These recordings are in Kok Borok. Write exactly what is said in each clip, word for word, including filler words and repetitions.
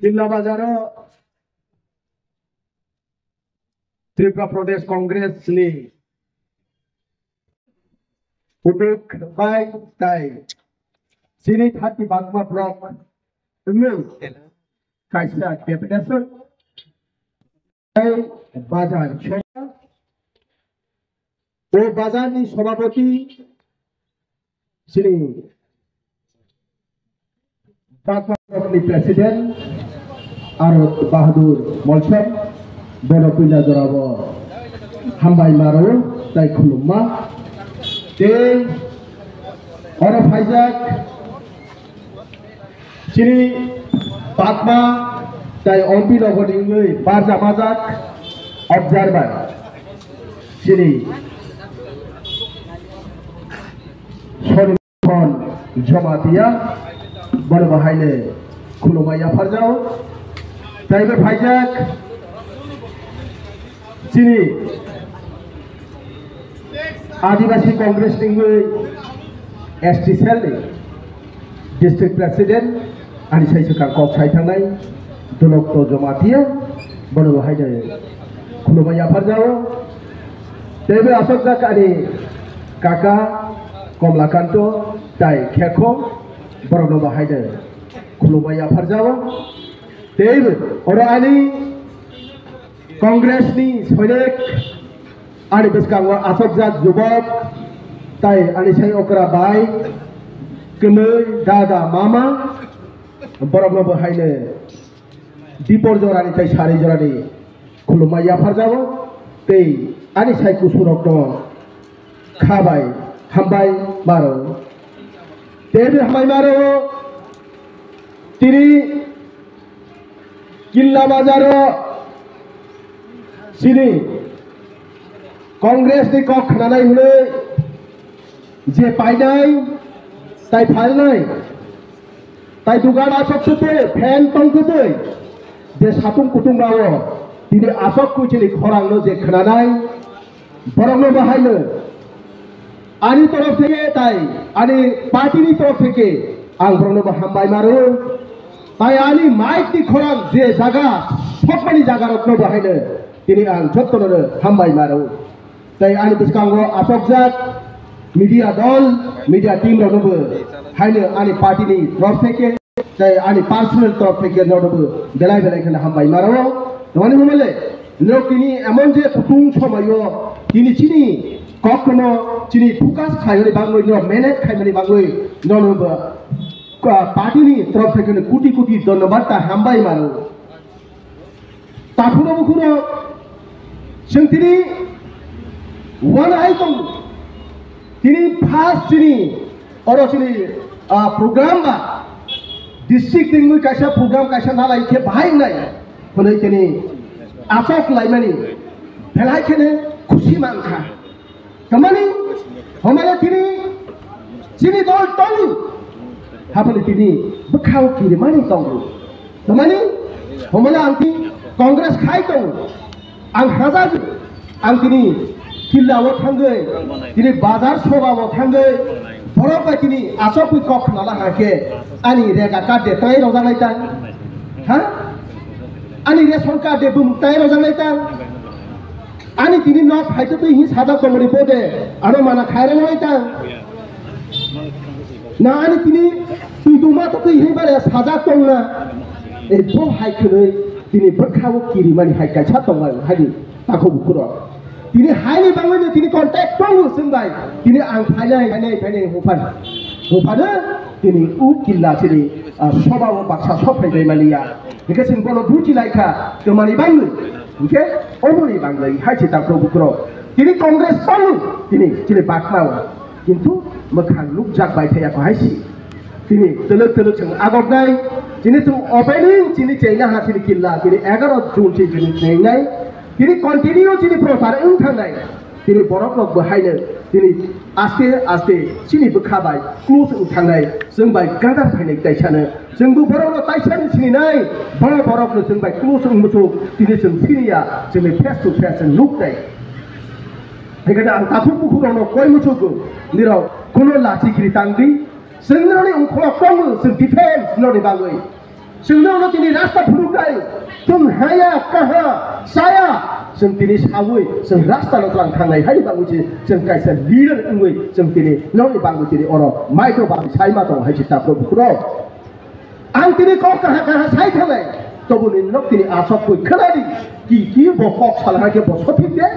Jilla Bazar o Tripura Pradesh Congress ni Utuk bai tai chini thati bakma block wngwi kaisa deputation tai bazar o bazar ni sobhapoti chini Bakma ni president aro Bahadur Molsom bono puila jorabo hambai maro tai khulumma tei oro phaijak chini Bakma tai Ompi nogor ni wngwi barja majak observer chini Soni Khon Jamatia, bono bo haino khulumma yapharjao. Taibo phaijak chini Adibasi Congress ni wngwi S T cell ni District President ani sai swkang kok sai thangnai Dolok to Jamatia, bono bo haino khulumma yapharjao. Teibo asokjak ani kaka Komlakanto tai Khekhong, borokno bo haino khulumma yapharjao. Teibo oro ani Congress ni soinek ani bwskango asokjak jubok tai ani sai okra bai, kwnwi, dada, mama, borokno bo haino dipor jorani tai sari jorani khulumma yapharjago tei ani sai kusurokno kha bai hambai maro. Tei hambai maro tini Killa Bazar o chini Congress ni kok khnanai hwnwi je painai tai phalnai tai dugan asok twi fan tong twi je satung kutung rao tini asok kuchini khorang no je khnanai borok no bahai no ani torof theke tai ani party ni torof theke ang borok no bo hambai maro tai ani mic ni khorang je jaga sokmani jaga rok no bahai no tini ang jotto no hambai maro. Tai ani bwskango asokjak media dol, media team roknobo haino ani party ni torof theke, tai ani personal torof theke nonobo belai belai kheno hambai maro. Tomani humale, norok tini emon je kutung somayo, tini chini kokno chini focus khaiyoni bagwi, norok manage khaimani bagwi, nonobo, ah, party ni torof theke kuti kuti dhonnobad ta hambai maro. Takhuro bukhuro chwng tini uanahai tongo. Tini first chini oro chini, ah, program ba district tingwi kaisa program kaisa nalai khe bahai wngnai hwnwi tini achok laimani belai kheno khusi mankha. Tamani, homale tini, chini dol tongo. Habani tini, bwkhao kirimani tongo. Tamani, homale ang tini Congress khai tongo. Ang hajago. Ang tini killa o thangwi, tini bazar soba o thangwi, borok bai tini asokwi kok khnala hakhe, ani rega card de tai rojaknai tang. Ha? Ani ration card de bumuk tai rojaknai tang. Ani tini nok phaitotwi hi sajak tongmani bode ano mana khairang lai tang. Na ani tini twi duma totwi hi bare sajak tongna. Ei bo hai khwnwi tini bwkhao kirimani hai kaisa tongnai haini takhuk bukhurok. Tini haini bangwino tini contact tongo chwng bai. Tini ang phainai, phainai, phainai huphan. Huphano tini u killa chini, ah, sobao baksa sok phai bai maliya. Hingke chwng bono buji lai kha, twmani bangwi. Hingke omoni bangwi hai se takhuk bukhurok. Tini Congress tongo, tini chini bakmao. Kintu mwkhang nukjak bai thaya ko hai si. Tini twlwk twlwk chwng agoknai, tini chwng opening chini chengna ha chini killa, tini egaro June chini chini chengnai. Tini continue chini prochar wng thangnai. Tini borok rok bo haino tini aste aste chini bwkha bai close wng thangnai, chwng bai gadar phainai taisano. Chwng bo borok no taisano sininai, borok borok no chwng bai close wng muchuk, tini chwng siniya, chwngni face to face chwng nuk tai. Hingke ang takhuk bukhuk rok no koi muchuk, nirok kuno lachi kiri tangdi, chwng nirok ni ungkhorok tongo, chwng defense nirok ni bagwi. Chwng nono tini rasta phunuknai, chwng haya, kaha, chaya, chwng tini sawi, chwng rasta no twlang thangnai, haini bagwi se chwng kaisa leader wngwi chwng tini nokni bagwi tini oro mic rok bagwi sai ma tongo hai se takhuk bukhuk rok. Ang tini kok kaha kaha sai thangnai, tobo nini nok tini asok koi khwnadi, ki ki bo kok sala hai khe bo sothik de,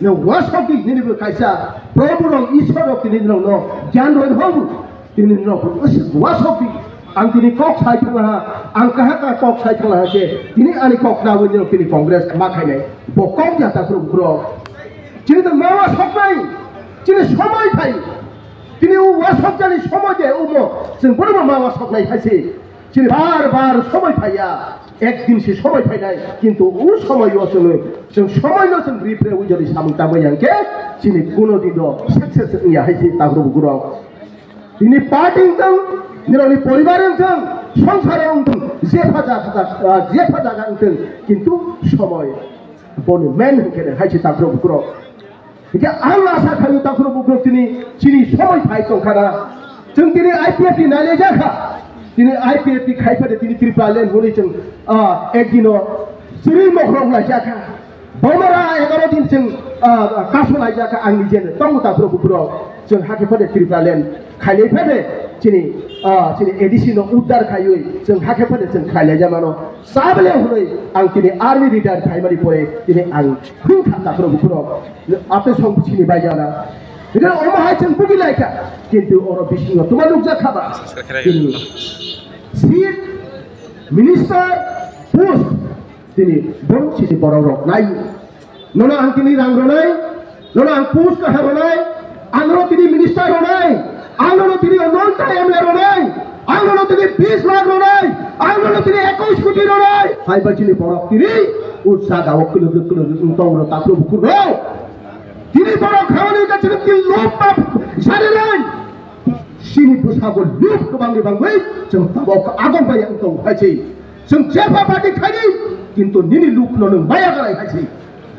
no wasok di nini bo kaisa Probu rok Ishwar rok tini nokno gyan roi hobu. Tini no wasok di. Ang tini kok sai thangla ha, ang kaha kaha kok sai thangla ha khe, tini ani kok na wini tini Congress ma khainai. Bo kok ya takhuk bukhuk rok. Chini to mawa soknai, chini somoi phai. Tini u wasok jani somoi de umo, chwng bono mawa soknai hai se. Chini bar bar somoi phaiya, ek din se somoi phainai, kintu u somoi o chwng, chwng somoi no chwng ripre ujori samung tangma yang khe, chini kuno din do success wngya hai se takhuk bukhuk rok. Tini party wngthung, nirokni poribar wngthung, songsar wngthung, jepha jaga, ah, jepha jaga wngthung, kintu somoi boni main hwnkhe hai se takhuk bukhuk rok. Hwnkhe ang asa khaio takhuk bukhuk rok tini chini somoi phai tongkha na. Chwng tini I P F T ni nailai jakha. Tini I P F T khai phade tini Tripura land hwnwi chwng, ah, ekdino chwrwi mokhorok laijak kha. Bomara egaroh din chwng, ah, kaso laijak kha ang nijeno tongo takhuk bukhuk rok. Chwng hakhe phade Tripura land khailai phade chini, ah, chini A D C no uddar khaiwi chwng hakhe phade chwng khailai ja mano. Sabole hwnwi ang tini army retire khaimani pore tini ang hwnkha takhuk bukhuk rok. Ate song chini bai jana. Hwnkhe omo hai chwng bugi laikha. Kintu oro bisingo tuma nukjak kha ba. Tini seat, minister, post. Tini borok sini borok rok nai. Nono ang tini rang ronai, nono ang post kahar ronai, ang nono tini minister ronai, ang nono tini ononta M L A ronai, ang nono tini bis lakh ronai, ang nono tini ekwis koti ronai. Hai ba chini borok tini utsa gawo kulo kulo kulo kulo tong ro takhuk bukhuk ro. Tini borok khamani ka chini tini lop pap sari rai. Sini bwsago luk kwbangni bagwi chwng tabok agom bai wng tongo hai se. Chwng jepha party khaidi, kintu nini lukno nwng maya khlai hai se.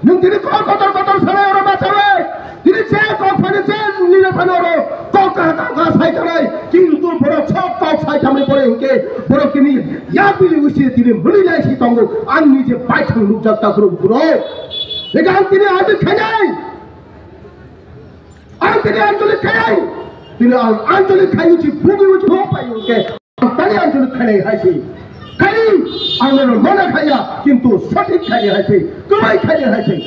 Nwng tini kok kotor kotor sanai oro bachawi. Tini je kok phani je nini phani oro kok kaha kaha kaha sai thanai. Kintu borok sok kok sai thamni pore hwnkhe borok tini yak bili usi tini mwnwi lai si tongo. Ang nije baithang nukjak takhuk bukhuk rok. Ega ang tini adi khainai. Ang tini anjali khainai. Tini ang anjali khainai si bugi uji bo pai hwnkhe. Ang tani anjali khainai hai se. Khainai ang nono mana khaiya, kintu sothik khainai hai se. Kwbai khainai hai se.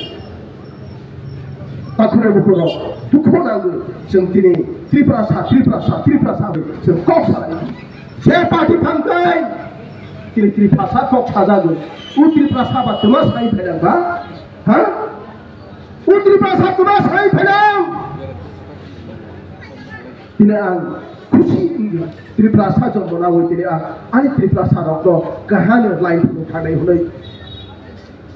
Takhuk bukhuk rok dukhu nango. Chwng tini Tripura sa, Tripura sa, Tripura sa chwng kok salai. Je party phangkai tini Tripura sa kok sajago. U Tripura sa ba twma sai phaidang ba? Ha? U Tripura sa kwbang sai phainai. Tini ang khusi wngya. Tripura sa joto nawi tini ang ani Tripura sa rokno kaham ni line phuru thangnai hwnwi.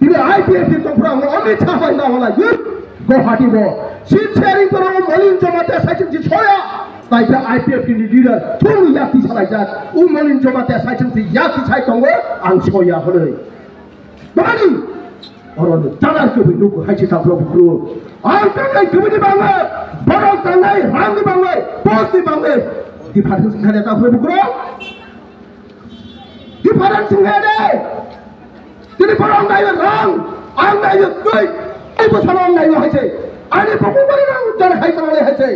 Tini I P F T ni tongphuru ang Amit Shah bai nahalai yut Guwahati bo. Seat sharing borok Molin Jamatia sai chwng si soya. Taikhe I P F T ni leader thung yakti salaijak. U Molin Jamatia sai chwng si yakti sai tongo ang soya hwnwi. Bani oro ni janar kubui nugo hai se takhuk bukhuk. Ang tangnai kubui ni bangwi, borok tangnai rang ni bangwi, post ni bangwi. Difference wngkha de takhuk bukhuk. Difference wngkha de. Tini borok nai rang, ang nai twi. Ai bo sana ang nai hai se. Ani bukhuk bari rang jar hai tangnai hai se.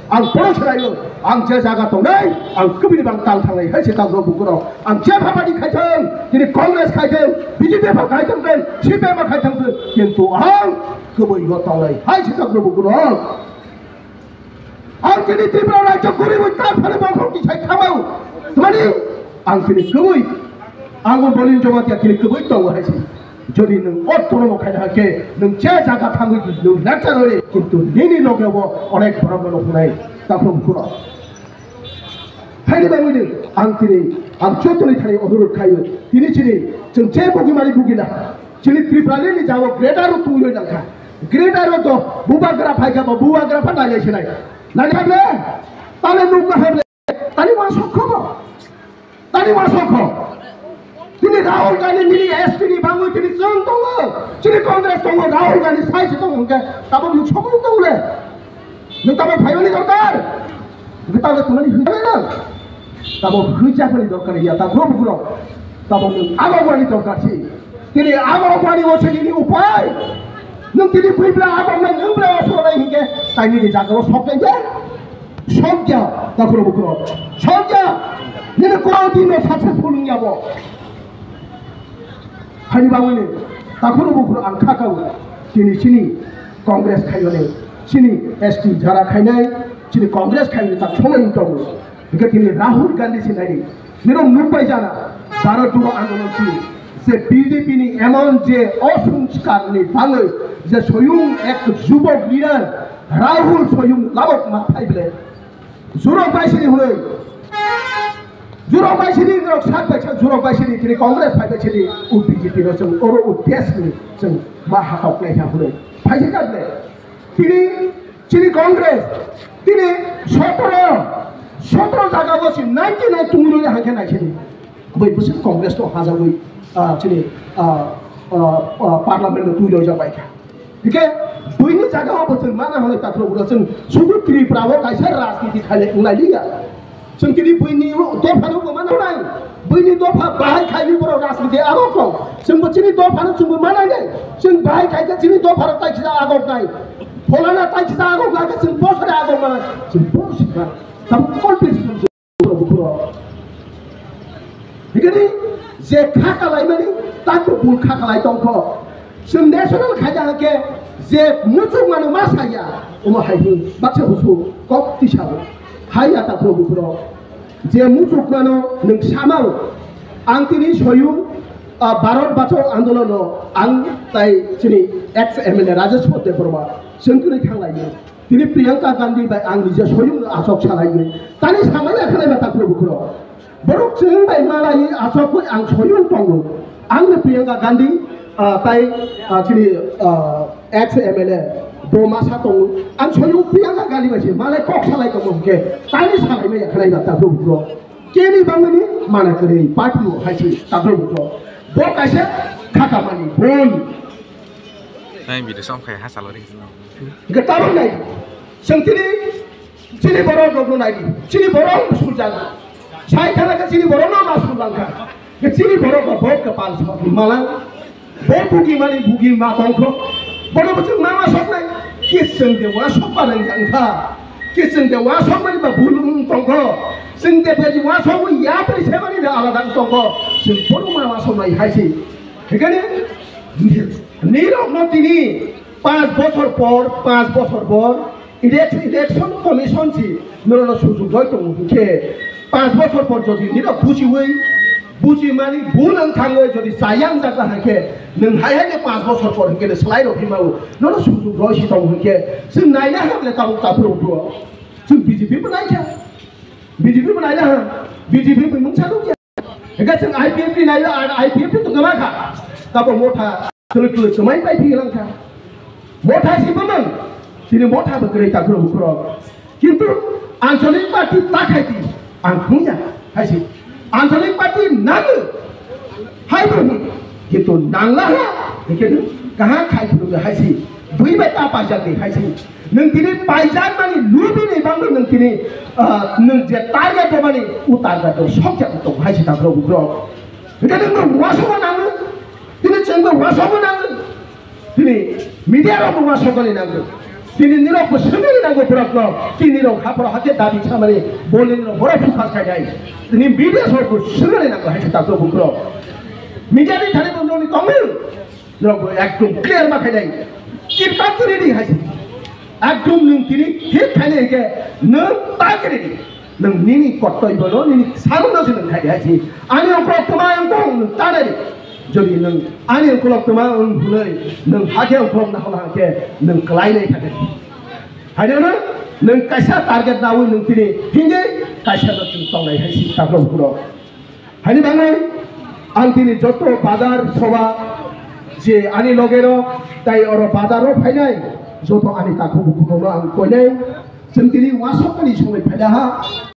Ang borok selaio, ang je jaga tongnai, ang kubini bang tang thangnai hai se takhuk bukhuk rok. Ang je bhabadi khaithang, tini Congress khaithang, B J P ba khaithang, C P M ba khaithang, kintu ang kubui go tongnai hai se takhuk bukhuk rok. Ang tini Tripura rajyo guribo ta phale bongkhok tisai khamao. Mani, ang tini kubui, ang bo Molin Jamatia tini kubui tongo hai se. Jodi nwng o tono khaina hakhe, nwng je jaga thangwi nwng lecture ori, kintu nini loge bo onek borok no hwnai takhuk bukhuk. Haini bagwi nwng ang tini, ang jotoni thani onurodh khaio, tini chini chwng je bugimani bugina, chini Tripura ni jago greater o tungwi nangkha. Greater o to bubagra phaikha ba bubagra pha nailai sinai. Nailai kha le, tale nuk na hai le, tani ma sok khobo. Tani ma sok kho. Tini Rahul Gandhi nini S P ni bangwi tini chwng tongo. Chini Congress tongo, Rahul Gandhi sai se tongo hwnkhe tabok nuk sok nuk tongo le. Nuk tabok phaimani dorkar. Nuk tabok tumani hwnjak nang. Tabok hwnjak mani dorkar ya, ta gro bugro. Tabok nwng agok wani dorkar si. Tini agok wani o se nini upai. Nwng tini bui bla agok nai, nwng bla o soro nai hinkhe tai nini jaga o sok nai de. Sok ya, takhuro bukhuro. Sok ya. Nini koro din no successful wng ya bo. Hani bangwini takhuro bukhuro ang kha kau. Tini chini Congress khaiyoni, chini S T jara khainai, chini Congress khaiyoni tak somai wng tongo. Hingke tini Rahul Gandhi se naidi. Nirok nukbai jana, Bharat Jodo Andolon si, je B J P ni emon je osungskar ni bangwi, je soyung ek jubok leader, Rahul soyung labok ma phai bele. Jurok bai sini hwnwi. Jurok bai sini, nirok sak bai sak jurok bai sini, tini Congress phai bai sini, u B J P no chwng, oro u desh ni chwng ma hakok nai kha hwnwi. Phai se kha bele. Tini Chini Congress, tini sotoro, sotoro jaga bo si ninety nine tungwi rwya hangkhe naisini. Bai bwswk Congress to hajagwi, ah, chini, ah, ah, ah, parliament no twi loijak bai kha. Hingkhe buini jaga o bo chwng mana hwnwi takhro ulo chwng sudu Tripura o kaisa rajniti khaile wngnai liya. Chwng tini buini dophano bo mananai. Buini dopha bahai khaini borok rajniti abo kok. Chwngbo chini dophano chwngbo mananai. Chwng bahai khaikhe chini dophano taikisa agok nai. Pholana taikisa agok nai khe chwng bosore agok manai. Chwng bosora. Tamo competition se borok bukhuro. Hingkhe je kha kalaimani takbo bul kha kalai tongkho. Chwng national khaida hake je muchuk mano ma saya, omo hai hwn baksa busu kok tisao. Hai ya takhro bukhuro. Je muchuk mano nwng samao, ang tini soyung, ah, Bharat Bachao Andolono ang tai chini ex M L A Rajeshwar Debbarma chwng tini thanglaio. Tini Priyanka Gandhi bai ang nije soyung no achok salai ni. Tani samaya khlai ba takhro bukhro. Borok chwng bai malai achok koi ang soyung tongo. Ang ni Priyanka Gandhi, ah, tai, ah, chini, ah, ex M L A bo masa tongo. Ang soyung Priyanka Gandhi bai se malai kok salai tongo hwnkhe tani salai maya khlai ba takhro bukhro. Keni bangmani mana kwrwi party o hai se takhro bukhro. Bo kaisa khakamani boi. Nai video som khai ha salori. Hingke tabok nai, chwng tini, chini borok rok no nai di, chini borok no sul jang, sai thana khe chini borok no ma sul jang kha, hingke chini borok rok bo kwpal sok ni malang, bo bugi mani bugi ma tong kho, bono bo chwng ma ma sok nai, kis chwng de wa sok ba nang jang kha, kis chwng de wa sok mani ba bul wng tong kho, chwng de wa sok ya pri se mani da alada tong kho, chwng bono ma ma sok nai hai se, hingke ni, nirok no tini Panch bochor por, panch bochor por, elec-, election commission si norokno sujok roi tongo hwnkhe, panch bochor por jodi nirok bujiwi, bujimani bul wng thangwi jodi chayang jakla hwnkhe, nwng hai hai khe panch bochor por hwnkhe swlai rok himao, nono sujok roi si tongo hwnkhe, chwng naina hamle tabuk taphuru bo. Chwng B J P bo naikha, B J P bo naina ha, B J P bo mungsa nukya. Hingke chwng I P F T naio, ar I P F T tongma kha. Tabo motha twlwk twlwk swmai pai phi lang kha. Motha si bumung, chini motha bo kwrwi takhro bukhro. Kintu ancholik party ta khai di, ang thungya, hai si. Ancholik party nango, hai bo hwn. Kintu nangla ha, hingke kaham khai phuru hai si. Bui bai ta paijak di hai si. Nwng tini paijak mani lubi ni bangno nwng tini, ah, nwng je target rwmani, u target rok sokjak tong hai se takhro bukhro. Hingke nwng bo uansukma nango, tini chwng bo uansukma nango, tini media rok bo uansukmani nango, tini nirok bo swngmani nango borok no, tini rok hapharo hakhe dabi samani, boli nirok borok focus khai nai, tini media rok bo swngmani nango hai se takhro bukhro. Media ni thani bo noni tongmung. Norok bo ekdom clear ma khainai. Kirtan tini di hai se. Ekdom nwng tini thik khainai hingke nwng ta kiri di. Nwng nini kottoi bono nini samung no se nwng khai di hai se. Ani ongkolok toma wng tong nwng ta nai di. Jodi nwng ani ongkolok toma wng hwnwi nwng hakhe ongkolok na hwnna hwnkhe nwng kwlai nai kha di. Haino nwng kaisa target nawi nwng tini hingke kaisa no chwng tongnai hai se takhro bukhro. Haini bagwi ang tini joto bazar soba je ani logero tai oro bazaro phainai joto ani takhuk bukhukno ang koinai chwng tini uansukmani songwi phaida ha.